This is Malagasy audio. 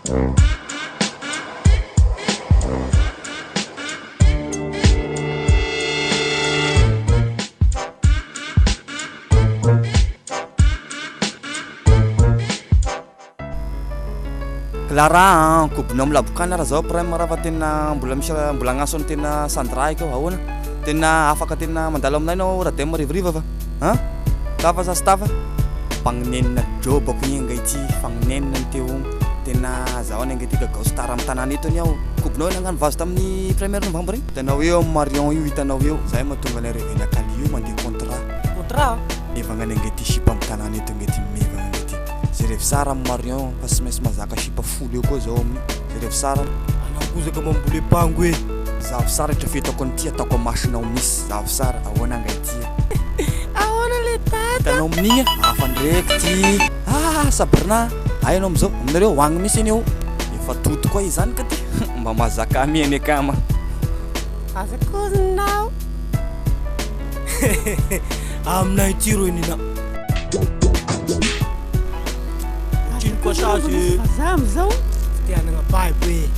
Clara an, kobonao amin'ny labokana raha zao prime raha fa tena mbola misy mbola agnaso an'i tena Sandra eky aho ahoana? Tena afaka tena mandalo aminay anao Radem harivariva fa an? Tafa sa tsy tafa? Mpagnenina jobako igny anga ity, fagnenina ny teo igny, tena zaho anie anga ity ka gao star amin'ny tanàna eto anie aho, kobonao nagnano vazo tamin'ny premier novembre igny? Hitanao eo amin'ny Marion io hitanao eo, zay mahatonga anay revena Kally io mandeha contrat. Contrat? Mevagna anie anga ity sipa amin'ny tanàna eto anga ity, mevagna anga ity. Jerevy sara amin'ny Marion fa tsy maintsy mahazaka sipa folo eo koa zao amin'io. Jerevy sara. Anao kozaka mamboly pango e. Zavo sara itrafetako an'ity ataoko am masonao misy. Zavo sara, ahoana anga ity e. Ahoana le dada. Hitanao amin'igny e, hafa ndreky ty. Ah Sabrina, hay anao amizao, aminareo hoagny misy anie o. Efa tody koa izany ka ty, mba mahazaka mi anie kama. Aza kozinao. Aminay ity reo Nina. Otrino koa sazy e. Vazaha amizao. Tsy te hanagna baibo e.